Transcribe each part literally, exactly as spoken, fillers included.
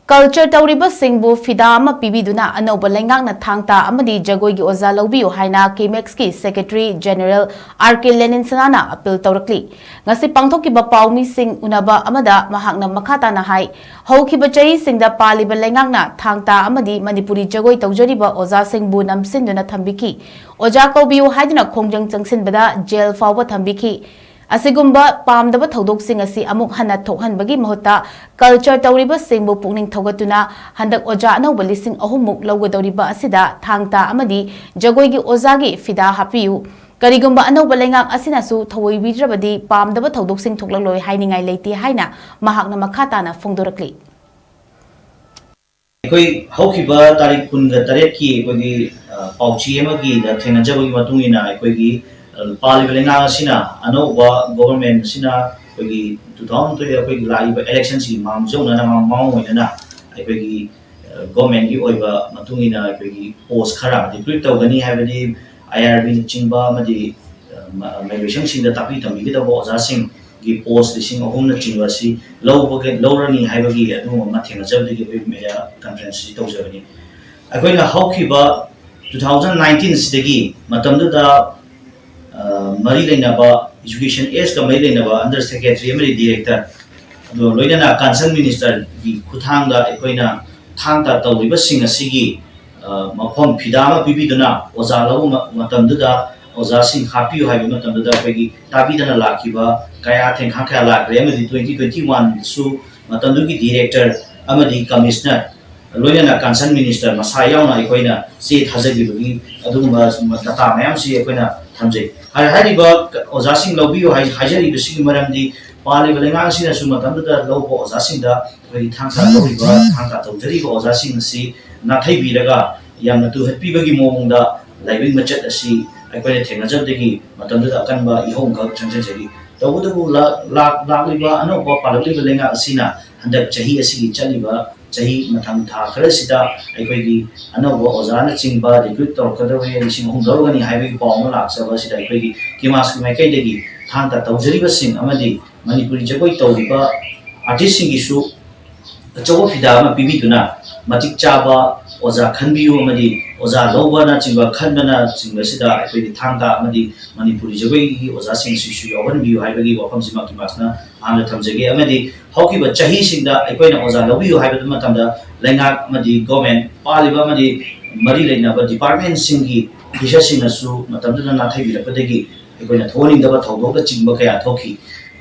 Culture ꯇꯧꯔꯤꯕꯁꯤꯡꯕꯨ ꯐꯤꯗꯥ ꯑꯃ ꯄꯤꯕꯤꯗꯨꯅ ꯑꯅꯧꯕ ꯂꯩꯉꯥꯛꯅ ꯊꯥꯡ ꯇꯥ ꯑꯃꯗꯤ ꯖꯒꯣꯏꯒꯤ ꯑꯣꯖꯥ ꯂꯧꯕꯤꯌꯨ ꯍꯥꯏꯅ ꯀꯦꯃꯦꯛꯁꯀꯤ ꯁꯦꯀ꯭ꯔꯦꯇꯔꯤ ꯖꯦꯅꯔꯦꯜ ꯑꯥꯔ ꯀꯦ ꯂꯦꯅꯤꯟꯁꯅꯥꯅ ꯑꯄꯤꯜ ꯇꯧꯔꯛꯂꯤ꯫ ꯉꯁꯤ ꯄꯥꯡꯊꯣꯛꯈꯤꯕ ꯄꯥꯎꯃꯤꯁꯤꯡ ꯎꯅꯕ ꯑꯃꯗ ꯃꯍꯥꯛꯅ ꯃꯈꯥ ꯇꯥꯅ ꯍꯥꯏ, ꯍꯧꯈꯤꯕ ꯆꯍꯤꯁꯤꯡꯗ ꯄꯥꯜꯂꯤꯕ ꯂꯩꯉꯥꯛꯅ ꯊꯥꯡ ꯇꯥ ꯑꯃꯗꯤ ꯃꯅꯤꯄꯨꯔꯤ ꯖꯒꯣꯏ ꯇꯧꯖꯔꯤꯕ ꯑꯣꯖꯥꯁꯤꯡꯕꯨ ꯅꯝꯁꯤꯟꯗꯨꯅ ꯊꯝꯕꯤꯈꯤ꯫ ꯑꯣꯖꯥ ꯀꯧꯕꯤꯌꯨ ꯍꯥꯏꯗꯨꯅ ꯈꯣꯡꯖꯪ ꯆꯪꯁꯤꯟꯕꯗ ꯖꯦꯜ ꯐꯥꯎꯕ ꯊꯝꯕꯤꯈꯤ꯫ ꯑꯁꯤꯒꯨꯝꯕ ꯄꯥꯝꯗꯕ ꯊꯧꯗꯣꯛꯁꯤꯡ ꯑꯁꯤ ꯑꯃꯨꯛ ꯍꯟꯅ ꯊꯣꯛꯍꯟꯕꯒꯤ ꯃꯍꯨꯠꯇ ꯀꯜꯆꯔ ꯇꯧꯔꯤꯕꯁꯤꯡꯕꯨ ꯄꯨꯛꯅꯤꯡ ꯊꯧꯒꯠꯇꯨꯅ ꯍꯟꯗꯛ ꯑꯣꯖꯥ ꯑꯅꯧꯕ ꯂꯤꯁꯤꯡ ꯑꯍꯨꯝ ꯃꯨꯛ ꯂꯧꯒꯗꯧꯔꯤꯕ ꯑꯁꯤꯗ ꯊꯥꯡ ꯇꯥ ꯑꯃꯗꯤ ꯖꯒꯣꯏꯒꯤ ꯑꯣꯖꯥꯒꯤ ꯐꯤꯗꯥ ꯍꯥꯞꯄꯤꯌꯨ꯫ ꯀꯔꯤꯒꯨꯝꯕ ꯑꯅꯧꯕ ꯂꯩꯉꯥꯛ ꯑꯁꯤꯅꯁꯨ ꯊꯧꯑꯣꯏꯕꯤꯗ꯭ꯔꯕꯗꯤ ꯄꯥꯝꯗꯕ ꯊꯧꯗꯣꯛꯁꯤꯡ ꯊꯣꯛꯂꯛꯂꯣꯏ ꯍꯥꯏꯅꯤꯡꯉꯥꯏ ꯂꯩꯇꯦ ꯍꯥꯏꯅ ꯃꯍꯥꯛꯅ ꯃꯈꯥ ꯇꯥꯅ ꯐꯣꯡꯗꯣꯔꯛꯂꯤ꯫ ꯑꯩꯈꯣꯏ ꯍꯧꯈꯤꯕ ꯇꯥꯔꯤꯛ ꯀꯨꯟꯒ ꯇꯔꯦꯠꯀꯤ ꯑꯩꯈꯣꯏꯒꯤ, ꯑ, ꯄꯥꯎꯆꯦ ꯑꯃꯒꯤꯗ ꯊꯦꯡꯅꯖꯕꯒꯤ ꯃꯇꯨꯡ ꯏꯟꯅ ꯑꯩꯈꯣꯏꯒꯤ, ꯑ, ꯄꯥꯜꯂꯤꯕ ꯂꯩꯉꯥꯛ ꯑꯁꯤꯅ ꯑꯅꯧꯕ ꯒꯣꯚꯔꯟꯃꯦꯟ ꯑꯁꯤꯅ ꯑꯩꯈꯣꯏꯒꯤ two thousand twenty ꯑꯩꯈꯣꯏꯒꯤ ꯂꯥꯛꯏꯕ ꯏꯂꯦꯛꯁꯟꯁꯤꯒꯤ ꯃꯥꯡꯖꯧꯅꯅ ꯃꯥꯡ-, ꯃꯑꯣꯡ ꯑꯣꯏꯅꯅ ꯑꯩꯈꯣꯏꯒꯤ, ꯑ, ꯒꯣꯚꯔꯟꯃꯦꯟꯒꯤ ꯑꯣꯏꯕ ꯃꯇꯨꯡ ꯏꯟꯅ ꯑꯩꯈꯣꯏꯒꯤ ꯄꯣꯁ ꯈꯔ ꯔꯤꯀ꯭ꯔꯨꯠ ꯇꯧꯒꯅꯤ ꯍꯥꯏꯕꯗꯤ ꯑꯥꯏ ꯑꯥꯔ ꯕꯤꯅꯆꯤꯡꯕ ꯑꯃꯗꯤ, ꯑ, ꯃ-, ꯃꯍꯩꯔꯣꯏꯁꯪꯁꯤꯡꯗ ꯇꯥꯛꯄꯤ ꯇꯝꯕꯤꯒꯗꯕ ꯑꯣꯖꯥꯁꯤꯡꯒꯤ ꯄꯣꯁ ꯂꯤꯁꯤꯡ ꯑꯍꯨꯝꯅꯆꯤꯡꯕ ꯑꯁꯤ ꯂꯧꯕꯒ-, ꯂꯧꯔꯅꯤ ꯍꯥꯏꯕꯒꯤ ꯑꯗꯨꯒꯨꯝꯕ ꯑꯃ ꯊꯦꯡꯅꯖꯕꯗꯒꯤ ꯑꯩꯈꯣꯏ ꯃꯦꯗꯤꯌꯥ ꯀꯟꯐꯔꯦꯟꯁ ꯑꯁꯤ ꯇꯧꯖꯕꯅꯤ꯫ ꯑꯩꯈꯣꯏꯅ ꯍꯧꯈꯤꯕ two thousand nineteenꯁꯤꯗꯒꯤ ꯃꯇꯝꯗꯨꯗ, ꯑ, ꯃꯔꯤ ꯂꯩꯅꯕ, ꯏꯖꯨꯀꯦꯁꯟ ꯑꯦꯖꯀ ꯃꯔꯤ ꯂꯩꯅꯕ ꯑꯟꯗꯔ ꯁꯦꯀ꯭ꯔꯦꯇꯔꯤ ꯑꯃꯗꯤ ꯗꯤꯔꯦꯛꯇꯔ, ꯑꯗꯨꯒ ꯂꯣꯏꯅꯅ ꯀꯟꯁꯔꯟ ꯃꯤꯅꯤꯁꯇꯔꯒꯤ ꯈꯨꯠꯊꯥꯡꯗ ꯑꯩꯈꯣꯏꯅ ꯊꯥꯡ ꯇꯥ ꯇꯧꯔꯤꯕꯁꯤꯡ ꯑꯁꯤꯒꯤ, ꯑ, ꯃꯐꯝ ꯐꯤꯗꯥ ꯑꯃ ꯄꯤꯕꯤꯗꯨꯅ ꯑꯣꯖꯥ ꯂꯧꯕ ꯃ-, ꯃꯇꯝꯗꯨꯗ ꯑꯣꯖꯥꯁꯤꯡ ꯍꯥꯞꯄꯤꯌꯨ ꯍꯥꯏꯕ ꯃꯇꯝꯗꯨꯗ ꯑꯩꯈꯣꯏꯒꯤ ꯇꯥꯕꯤꯗꯅ ꯂꯥꯛꯈꯤꯕ ꯀꯌꯥ ꯊꯦꯡꯈꯥ ꯀꯌꯥ ꯂꯥꯛꯈ꯭ꯔꯦ꯫ ꯑꯃꯗꯤ twenty twenty oneꯁꯨ ꯃꯇꯝꯗꯨꯒꯤ ꯗꯤꯔꯦꯛꯇꯔ ꯑꯃꯗꯤ ꯀꯃꯤꯁꯅꯔ ꯂꯣꯏꯅꯅ ꯀꯟꯁꯔꯟ ꯃꯤꯅꯤꯁꯇꯔ ꯃꯁꯥ ꯌꯥꯎꯅ ꯑꯩꯈꯣꯏꯅ ꯆꯦ ꯊꯥꯖꯈꯤꯕꯒꯤ ꯑꯗꯨꯒꯨꯝꯕ ꯗꯇꯥ ꯃꯌꯥꯝꯁꯤ ꯑꯩꯈꯣꯏꯅ ꯊꯝꯖꯩ꯫ ꯍꯥꯏ-, ꯍꯥꯏꯔꯤꯕ ꯑꯣꯖꯥꯁꯤꯡ ꯂꯧꯕꯤꯌꯨ ꯍꯥꯏ-, ꯍꯥꯏꯖꯔꯤꯕꯁꯤꯒꯤ ꯃꯔꯝꯗꯤ ꯄꯥꯜꯂꯤꯕ ꯂꯩꯉꯥꯛ ꯑꯁꯤꯅꯁꯨ ꯃꯇꯝꯗꯨꯗ ꯂꯧꯕ ꯑꯣꯖꯥꯁꯤꯡꯗ ꯑꯩꯈꯣꯏꯒꯤ ꯊꯥꯡ ꯇꯥ ꯂꯧꯔꯤꯕ, ꯊꯥꯡ ꯇꯥ ꯇꯧꯖꯔꯤꯕ ꯑꯣꯖꯥꯁꯤꯡ ꯑꯁꯤ ꯅꯥꯊꯩꯕꯤꯔꯒ ꯌꯥꯝꯅ ꯇꯨꯍꯠꯄꯤꯕꯒꯤ ꯃꯑꯣꯡꯗ ꯂꯥꯏꯕꯛ ꯃꯆꯠ ꯑꯁꯤ ꯑꯩꯈꯣꯏꯅ ꯊꯦꯡꯅꯖꯕꯗꯒꯤ ꯃꯇꯝꯗꯨꯗ ꯑꯀꯟꯕ ꯏꯍꯧ ꯑꯃꯈꯛ ꯆꯪꯖꯖꯔꯤ꯫ ꯇꯧꯕꯇꯕꯨ ꯂꯥꯛ-, ꯂꯥꯛ-, ꯂꯥꯛꯂꯤꯕ ꯑꯅꯧꯕ ꯄꯥꯜꯂꯛꯂꯤꯕ ꯂꯩꯉꯥꯛ ꯑꯁꯤꯅ ꯍꯟꯗꯛ ꯆꯍꯤ ꯑꯁꯤꯒꯤ ꯆꯠꯂꯤꯕ ꯆꯍꯤ ꯃꯊꯪ ꯊꯥ ꯈꯔꯁꯤꯗ ꯑꯩꯈꯣꯏꯒꯤ ꯑꯅꯧꯕ ꯑꯣꯖꯥꯅꯆꯤꯡꯕ ꯔꯤꯀ꯭ꯔꯨꯠ ꯇꯧꯔꯛꯀꯗꯧꯔꯦ, ꯂꯤꯁꯤꯡ ꯑꯍꯨꯝ ꯂꯧꯔꯒꯅꯤ ꯍꯥꯏꯕꯒꯤ ꯄꯥꯎ ꯑꯃ ꯂꯥꯛꯆꯕ ꯑꯁꯤꯗ ꯑꯩꯈꯣꯏꯒꯤ ꯀꯤꯃꯥꯁꯀꯤ ꯃꯥꯏꯀꯩꯗꯒꯤ ꯊꯥꯡ ꯇꯥ ꯇꯧꯖꯔꯤꯕꯁꯤꯡ ꯑꯃꯗꯤ ꯃꯅꯤꯄꯨꯔꯤ ꯖꯒꯣꯏ ꯇꯧꯔꯤꯕ ꯑꯥꯔꯇꯤꯁꯁꯤꯡꯒꯤꯁꯨ ꯑꯆꯧꯕ ꯐꯤꯗꯥ ꯑꯃ ꯄꯤꯕꯤꯗꯨꯅ ꯃꯇꯤꯛ ꯆꯥꯕ ꯑꯣꯖꯥ ꯈꯟꯕꯤꯌꯨ ꯑꯃꯗꯤ ꯑꯣꯖꯥ ꯂꯧꯕꯅꯆꯤꯡꯕ ꯈꯟꯕꯅꯆꯤꯡꯕꯁꯤꯗ ꯑꯩꯈꯣꯏꯒꯤ ꯊꯥꯡ ꯇꯥ ꯑꯃꯗꯤ ꯃꯅꯤꯄꯨꯔꯤ ꯖꯒꯣꯏꯒꯤ ꯑꯣꯖꯥꯁꯤꯡꯁꯤꯁꯨ ꯌꯥꯎꯍꯟꯕꯤꯌꯨ ꯍꯥꯏꯕꯒꯤ ꯋꯥꯐꯝꯁꯤꯃꯛ ꯀꯤꯃꯥꯁꯅ ꯑꯍꯥꯟꯕ ꯊꯝꯖꯒꯦ꯫ ꯑꯃꯗꯤ ꯍꯧꯈꯤꯕ ꯆꯍꯤꯁꯤꯡꯗ ꯑꯩꯈꯣꯏꯅ ꯑꯣꯖꯥ ꯂꯧꯕꯤꯌꯨ ꯍꯥꯏꯕ ꯃꯇꯝꯗ ꯂꯩꯉꯥꯛ ꯑꯃꯗꯤ ꯒꯣꯔꯃꯦꯟ ꯄꯥꯜꯂꯤꯕ ꯑꯃꯗꯤ ꯃꯔꯤ ꯂꯩꯅꯕ ꯗꯤꯄꯥꯔꯠꯃꯦꯟꯁꯤꯡꯒꯤ ꯑꯣꯐꯤꯁꯔꯁꯤꯡꯅꯁꯨ ꯃꯇꯝꯗꯨꯗ ꯅꯥꯊꯩꯕꯤꯔꯛꯄꯗꯒꯤ ꯑꯩꯈꯣꯏꯅ ꯊꯣꯛꯍꯟꯅꯤꯡꯗꯕ ꯊꯧꯗꯣꯛꯅꯆꯤꯡꯕ ꯀꯌꯥ ꯊꯣꯛꯈꯤ꯫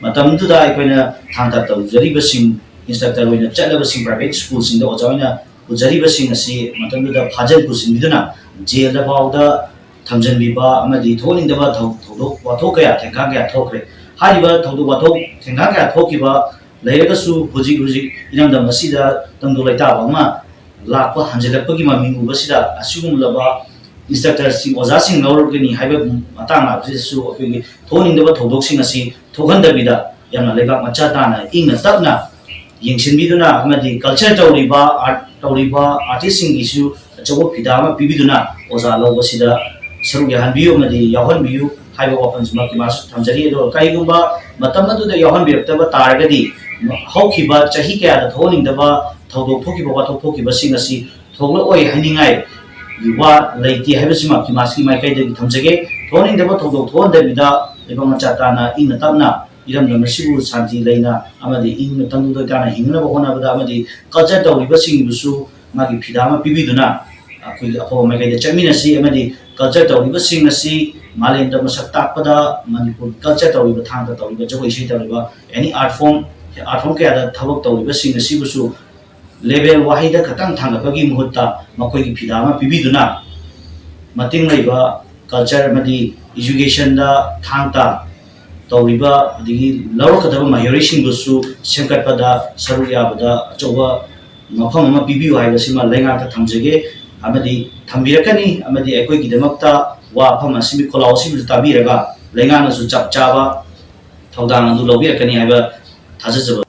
ꯃꯇꯝꯗꯨꯗ ꯑꯩꯈꯣꯏꯅ ꯊꯥꯡ ꯇꯥ ꯇꯧꯖꯔꯤꯕꯁꯤꯡ, ꯏꯟꯁꯇ꯭ꯔꯛꯇꯔ ꯑꯣꯏꯅ ꯆꯠꯂꯕꯁꯤꯡ, ꯄ꯭ꯔꯥꯏꯚꯦꯠ ꯁ꯭ꯀꯨꯜꯁꯤꯡꯗ ꯑꯣꯖꯥ ꯑꯣꯏꯅ ꯄꯨꯖꯔꯤꯕꯁꯤꯡ ꯑꯁꯤ ꯃꯇꯝꯗꯨꯗ ꯐꯥꯖꯤꯟ ꯄꯨꯁꯤꯟꯕꯤꯗꯨꯅ ꯖꯦꯜꯗ ꯐꯥꯎꯗ ꯊꯝꯖꯤꯟꯕꯤꯕ ꯑꯃꯗꯤ ꯊꯣꯛꯍꯟꯅꯤꯡꯗꯕ ꯊꯧ-, ꯊꯧꯗꯣꯛ ꯋꯥꯊꯣꯛ ꯀꯌꯥ, ꯊꯦꯡꯒꯥꯡ ꯀꯌꯥ ꯊꯣꯛꯈ꯭ꯔꯦ꯫ ꯍꯥꯏꯔꯤꯕ ꯊꯧꯗꯣꯛ ꯋꯥꯊꯣꯛ, ꯊꯦꯡꯒꯥꯡ ꯀꯌꯥ ꯊꯣꯛꯈꯤꯕ ꯂꯩꯔꯒꯁꯨ ꯍꯧꯖꯤꯛ ꯍꯧꯖꯤꯛ ꯏꯔꯝꯗꯝ ꯑꯁꯤꯗ ꯇꯪꯗꯨ ꯂꯩꯇꯥꯕ ꯑꯃ ꯂꯥꯛꯄ ꯍꯟꯖꯤꯜꯂꯛꯄꯒꯤ ꯃꯃꯤ ꯎꯕꯁꯤꯗ ꯑꯁꯤꯒꯨꯝꯂꯕ ꯏꯟꯁꯇ꯭ꯔꯛꯇꯔꯁꯤꯡ, ꯑꯣꯖꯥꯁꯤꯡ ꯂꯧꯔꯒꯅꯤ ꯍꯥꯏꯕ ꯃꯇꯥꯡ ꯂꯥꯛꯄꯁꯤꯗꯁꯨ ꯑꯩꯈꯣꯏꯒꯤ ꯊꯣꯛꯍꯟꯅꯤꯡꯗꯕ ꯊꯧꯗꯣꯛꯁꯤꯡ ꯑꯁꯤ ꯊꯣꯛꯍꯟꯗꯕꯤꯗ ꯌꯥꯝꯅ ꯂꯩꯕꯥꯛ ꯃꯆꯥ ꯇꯥꯅ ꯏꯪꯅ ꯇꯞꯅ ꯌꯦꯡꯁꯤꯟꯕꯤꯗꯨꯅ ꯑꯃꯗꯤ ꯀꯜꯆꯔ ꯇꯧꯔꯤꯕ, ꯑꯥꯔꯠ ꯇꯧꯔꯤꯕ ꯑꯥꯔꯇꯤꯁꯁꯤꯡꯒꯤꯁꯨ ꯑꯆꯧꯕ ꯐꯤꯗꯥ ꯑꯃ ꯄꯤꯕꯤꯗꯨꯅ ꯑꯣꯖꯥ ꯂꯧꯕꯁꯤꯗ ꯁꯔꯨꯛ ꯌꯥꯍꯟꯕꯤꯌꯨ ꯑꯃꯗꯤ ꯌꯥꯎꯍꯟꯕꯤꯌꯨ ꯍꯥꯏꯕ ꯋꯥꯐꯝꯁꯤꯃꯛ ꯀꯤꯃꯥꯁ ꯊꯝꯖꯔꯤ꯫ ꯑꯗꯨꯒ ꯀꯔꯤꯒꯨꯝꯕ ꯃꯇꯝ ꯑꯗꯨꯗ ꯌꯥꯎꯍꯟꯕꯤꯔꯛꯇꯕ ꯇꯥꯔꯒꯗꯤ ꯍꯧꯈꯤꯕ ꯆꯍꯤ ꯀꯌꯥꯗ ꯊꯣꯛꯍꯟꯅꯤꯡꯗꯕ ꯊꯧꯗꯣꯛ ꯊꯣꯛꯈꯤꯕ, ꯋꯥꯊꯣꯛ ꯊꯣꯛꯈꯤꯕꯁꯤꯡ ꯑꯁꯤ ꯊꯣꯛꯂꯛꯑꯣꯏ ꯍꯥꯏꯅꯤꯡꯉꯥꯏ ꯋꯥ ꯂꯩꯇꯦ ꯍꯥꯏꯕꯁꯤꯃ ꯀꯤꯃꯥꯁꯀꯤ ꯃꯥꯏꯀꯩꯗꯒꯤ ꯊꯝꯖꯒꯦ꯫ ꯊꯣꯛꯍꯟꯅꯤꯡꯗꯕ ꯊꯧꯗꯣꯛ ꯊꯣꯛꯍꯟꯗꯕꯤꯗ ꯂꯩꯕꯥꯛ ꯃꯆꯥ ꯇꯥꯅ ꯏꯪꯅ ꯇꯞꯅ ꯏꯔꯝꯗꯝ ꯑꯁꯤꯕꯨ ꯁꯥꯟꯇꯤ ꯂꯩꯅ ꯑꯃꯗꯤ ꯏꯪꯅ ꯇꯞꯅ ꯇꯥꯅ ꯍꯤꯡꯅꯅꯕ ꯍꯣꯠꯅꯕꯗ ꯑꯃꯗꯤ ꯀꯜꯆꯔ ꯇꯧꯔꯤꯕꯁꯤꯡꯕꯨꯁꯨ ꯃꯥꯒꯤ ꯐꯤꯗꯥ ꯑꯃ ꯄꯤꯕꯤꯗꯨꯅ ꯑꯩꯈꯣꯏꯒꯤ ꯑꯐꯕ ꯃꯥꯏꯀꯩꯗ ꯆꯠꯃꯤꯟꯅꯁꯤ ꯑꯃꯗꯤ ꯀꯜꯆꯔ ꯇꯧꯔꯤꯕꯁꯤꯡ ꯑꯁꯤ ꯃꯥꯂꯦꯝꯗ ꯃꯁꯛ ꯇꯥꯛꯄꯗ ꯃꯅꯤꯄꯨꯔ ꯀꯜꯆꯔ ꯇꯧꯔꯤꯕ, ꯊꯥꯡ ꯇꯥ ꯇꯧꯔꯤꯕ, ꯖꯒꯣꯏ ꯏꯁꯩ ꯇꯧꯔꯤꯕ, ꯑꯦꯅꯤ ꯑꯥꯔꯠ ꯐꯣꯝ, ꯑꯥꯔꯠ ꯐꯣꯝ ꯀꯌꯥꯗ ꯊꯕꯛ ꯇꯧꯔꯤꯕꯁꯤꯡ ꯑꯁꯤꯕꯨꯁꯨ ꯂꯦꯕꯦꯜ ꯋꯥꯍꯩꯗ ꯈꯛꯇꯪ ꯊꯥꯡꯒꯠꯄꯒꯤ ꯃꯍꯨꯠꯇ ꯃꯈꯣꯏꯒꯤ ꯐꯤꯗꯥ ꯑꯃ ꯄꯤꯕꯤꯗꯨꯅ ꯃꯇꯤꯡ ꯂꯩꯕ ꯀꯜꯆꯔ ꯑꯃꯗꯤ ꯏꯖꯨꯀꯦꯁꯟꯗ ꯊꯥꯡ ꯇꯥ ꯇꯧꯔꯤꯕ ꯑꯗꯒꯤ ꯂꯧꯔꯛꯀꯗꯕ ꯃꯍꯩꯔꯣꯏꯁꯤꯡꯕꯨꯁꯨ ꯁꯦꯝꯒꯠꯄꯗ ꯁꯔꯨꯛ ꯌꯥꯕꯗ ꯑꯆꯧꯕ ꯃꯐꯝ ꯑꯃ ꯄꯤꯕꯤꯌꯨ ꯍꯥꯏꯕꯁꯤꯃ ꯂꯩꯉꯥꯛꯇ ꯊꯝꯖꯒꯦ ꯑꯃꯗꯤ ꯊꯝꯕꯤꯔꯛꯀꯅꯤ ꯑꯃꯗꯤ ꯑꯩꯈꯣꯏꯒꯤꯗꯃꯛꯇ ꯋꯥꯐꯝ ꯑꯁꯤꯒꯤ ꯈꯣꯜꯂꯥꯎ ꯑꯁꯤꯕꯨꯁꯨ ꯇꯥꯕꯤꯔꯒ ꯂꯩꯉꯥꯛꯅꯁꯨ ꯆꯞ ꯆꯥꯕ ꯊꯧꯗꯥꯡ ꯑꯗꯨ ꯂꯧꯕꯤꯔꯛꯀꯅꯤ ꯍꯥꯏꯕ ꯊꯥꯖꯖꯕ